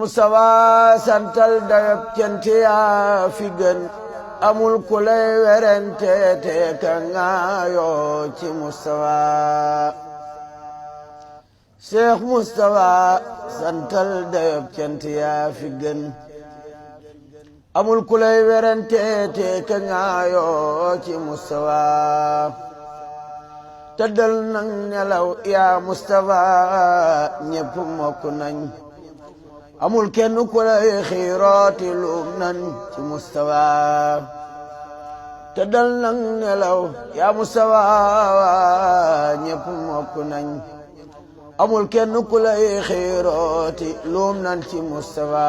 Mustafa santal dayab cant yaa fi gën amul ku lay werante te ka ngaayoo ci Mustafa Cheikh Mustafa santal dayab cant yaa fi gën amul ku lay werante te ka ngaayoo ci Mustafa tëddal nang nelaw yaa Mustafa ñépp mokk nañ amul kenn ku lay xiirooti luum nan ci Mustafa tëddal nang nelaw yaa Mustafa ñépp mokk nañ amul kenn ku lay xiirooti luum nan ci Mustafa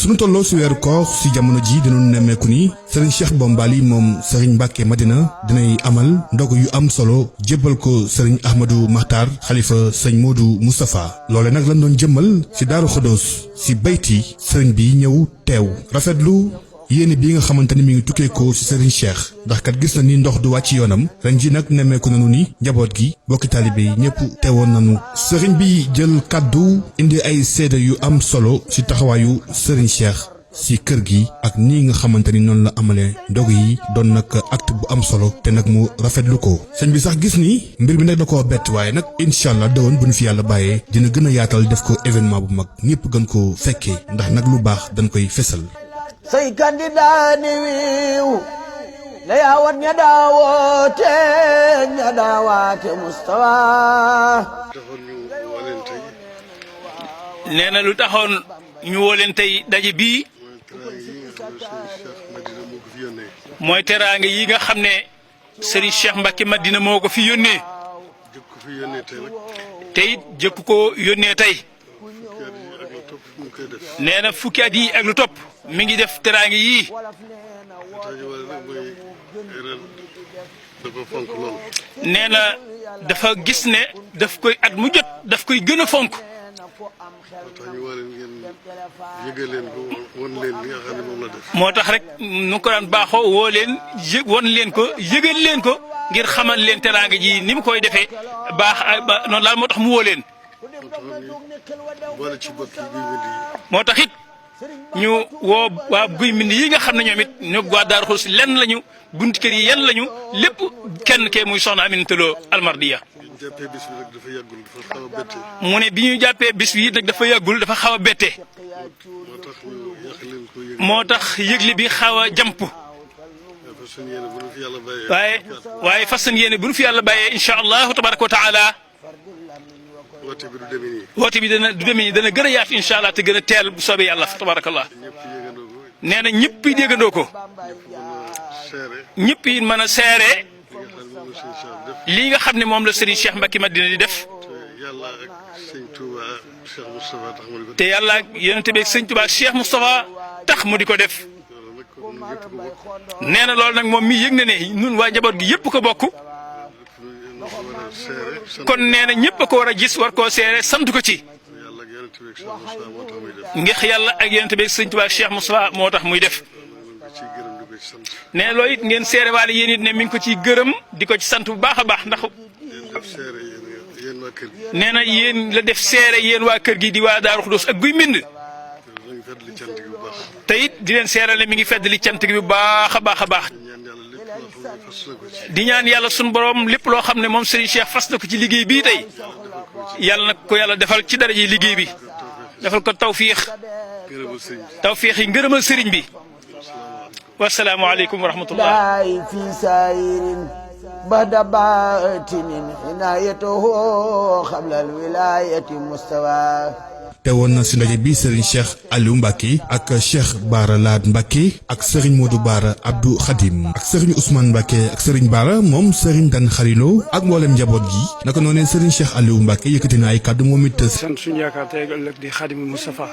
sunu tolloo si weeru koor si jamono ji dinañu nemmeeku ni Serigne Cheikh Bombali moom Serigne Mbacke Madina dinay amal ndogu yu am solo jébbal ko Serigne Ahmadou Makhtar xalifa Serigne Modou Moustapha loole nag lañ doon jëmmal si Daaru Xudoos si bayti Serigne bi ñëw teew rafetlu yéene bi nga xamante ni mi ngi tukkee ko ci Serigne Cheikh ndax kat gis na ni ndox du wàcc yoonam ren ji nag nemmeeku nañu ni njaboot gi bokki taalibe yi ñëpp teewoon nañu Serigne bi jël kàddu indi ay seede yu am solo ci taxawaayu Serigne Cheikh ci kër gi ak nii nga xamante ni noonu la amalee ndog yi doon nag acte bu am solo te nag mu rafetlu ko sëñ bi sax gis ni mbir mi nag da koo bett waaye nag incha allah dëwoon bu ñu fi yàlla bàyyee dina gën a yaatal def ko événement bu mag ñëpp gën ko fekkee ndax nag lu baax dañ koy fesal. say candidat ni wiiw la yaawat ña daawoote ña daawaate Mustafa nee na lu taxoon ñu woo leen tey daje bii mooy teraanga yi nga xam ne Serigne Cheikh Mbacke Madina moo ko fi yónnee te it jëkk ko yónnee tey nee na fukki at yi ak lu topp mi ngi def teraanga yii nee na dafa gis ne daf koy at mu jot daf koy gën a fonk moo tax rek nu ko daan baaxoo woo leen won leen ko yëgal leen ko ngir xamal leen teraanga ji ni mu koy defee baax noonu daal moo tax mu woo leen moo tax it ñu woo waa guy mbind yi nga xam ne ñoom it ñoo waa Daaru Xudoos lenn lañu bunti kër yi yan lañu lépp kenn kee muy soxna Aminata Lo Almardiya mu ne bi ñu jàppee bis bi nag dafa yàggul dafa xaw a bette moo tax yëgle bi xaw a jàmp waaye fas yéene bu nu fi yàlla bàyyee incha allahu tabaraka wa taala woote bi dana du demee nii dana gën a yaatu incha allah te gën a teel bu soobee yàlla tabarakallah nee na ñëpp yi déggandoo ko ñëpp yi mën a seere lii nga xam ne moom la Serigne Cheikh Mbacke Madina di def te yàlla ak yonent bi ak Sëñ Tuubaa Cheikh Moustapha tax mu di ko def nee na loolu nag moom mi yëg na ne ñun waa njaboot gi yëpp ko bokk kon nee na ñëpp a ko war a gis war koo seere sant ko ci ngir yàlla ak yonent bi ak Sëñ Tuubaa Cheikh Moustapha moo tax muy def nee loolu it ngeen seere waale yéen it ne mi ngi ko ciy gërëm di ko ci sant bu baax a baax ndax nee na yéen la def seere yéen waa kër gi di waa Daaru Xudoos ak guy mbind te it di leen seerale mi ngi fedd li cant gi bu baax a baax a baax di ñaan yàlla sunu borom lépp loo xam ne moom Serigne Cheikh fas na ko ci liggéey bii tey yàlla nag ko yàlla defal ci dara ji liggéey bi defal ko tawfiix yi ngërëmal Serigne bi. والسلام عليكم ورحمة الله في سائر بعد باطن عنايته قبل الولاية مستوى teewoon na si ndaje bi Serigne Cheikh Aliou Mbacke ak Cheikh Bara Laat Mbacke ak Serigne Modou Bara Abdou Khadim ak Serigne Ousmane Mbacke ak Serigne Bara moom Serigne Dan Xarilo ak mboolem njaboot gi naka noonee Serigne Cheikh Aliou Mbacke yëkkati na ay kàddu moom it. sant suñu yaakaar tey ëllëg di Xaadimu Moustapha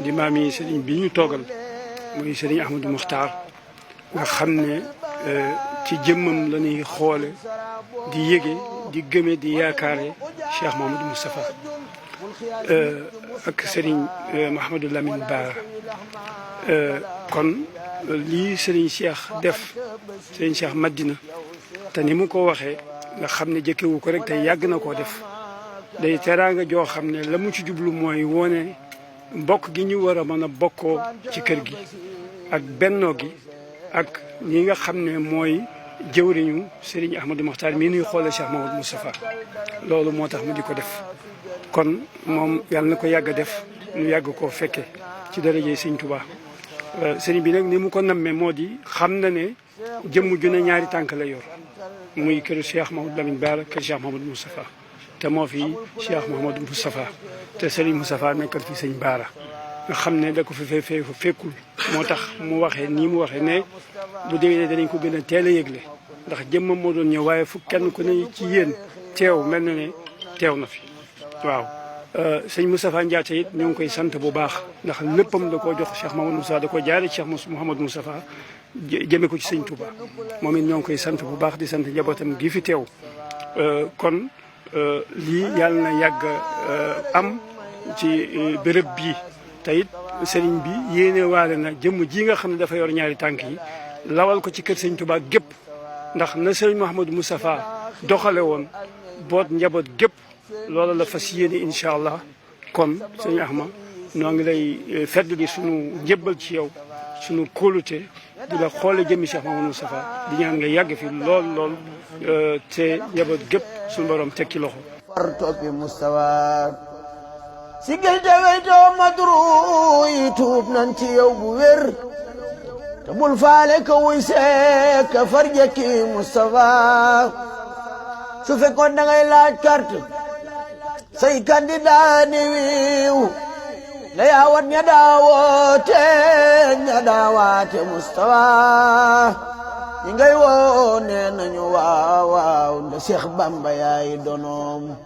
di maam yi Serigne bi ñu toogal muy Serigne Ahmadou Mokhtar nga xam ne ci jëmmam la ñuy xoole di yëge di gëme di yaakaare Cheikh Mamadou Moustapha ak Serigne Mouhamadou Lamine Bara kon lii Serigne Cheikh def Serigne Cheikh Madina te ni mu ko waxee nga xam ne jëkkewu ko rek te yàgg na koo def day teraanga joo xam ne la mu ci jublu mooy wone mbokk gi ñu war a mën a bokkoo ci kër gi ak bennoo gi ak ñi nga xam ne mooy jëwriñu Serigne Ahmadou Makhtar mii nuy xoole Cheikh Mamadou Moustapha loolu moo tax mu di ko def kon moom yàlla na ko yàgg a def ñu yàgg koo fekke ci darajey Sëriñ Tuubaa sëriñ bi nag ni mu ko nammee moo di xam na ne jëmm ju ne ñaari tànk la yor muy kër Cheikh Mamadou Lamine Bara kër Cheikh Mamadou Moustapha te moo fi Cheikh Mamadou Moustapha te Serigne Moustapha nekkal fi sëñ Bara nga xam ne da ko fi fekkul moo tax mu waxee nii mu waxee ne bu déwénee danañ ko gën a teel a yëgle ndax jëmmam moo doon ñëw waaye fu kenn ku ne ci yéen teew mel na ne teew na fi waaw sëñ Moustapha Ndiaté it ñoo ngi koy sant bu baax ndax léppam da koo jox Cheikh Mamadou Moustapha da koo jaare Cheikh Mouhamadou Moustapha jëme ko ci sëñ Touba moom it ñoo ngi koy sant bu baax di sant njabootam gi fi teew kon lii yàlla na yàgg am ci béréb bii te it sëriñ bi yéene waale na jëmm ji nga xam ne dafa yor ñaari tànk yi lawal ko ci kër sëñ Touba gépp ndax na sëriñ Mouhamadou Moustapha doxale woon boot njaboot gépp loolu la fas yéene incha allah kon sëñ Ahma noo ngi lay fedd di sunu njëbbal ci yow sunu kóolute di la xoole jëmmi Cheikh Mamadou Moustapha di ñaan nga yàgg fi lool te njaboot gépp suñu borom teg ci loxo war toppi Moustapha sigil te weytoo madru yi tuub nan ci yow bu wér te bul faale ka wuy see ka farjaki Moustapha su fekkoon da ngay laaj carte say candidat ni wiiw na yaawat ña daawaate Moustapha ñi ngay woo nee nañu waaw nda Cheikh Bamba yaay donoom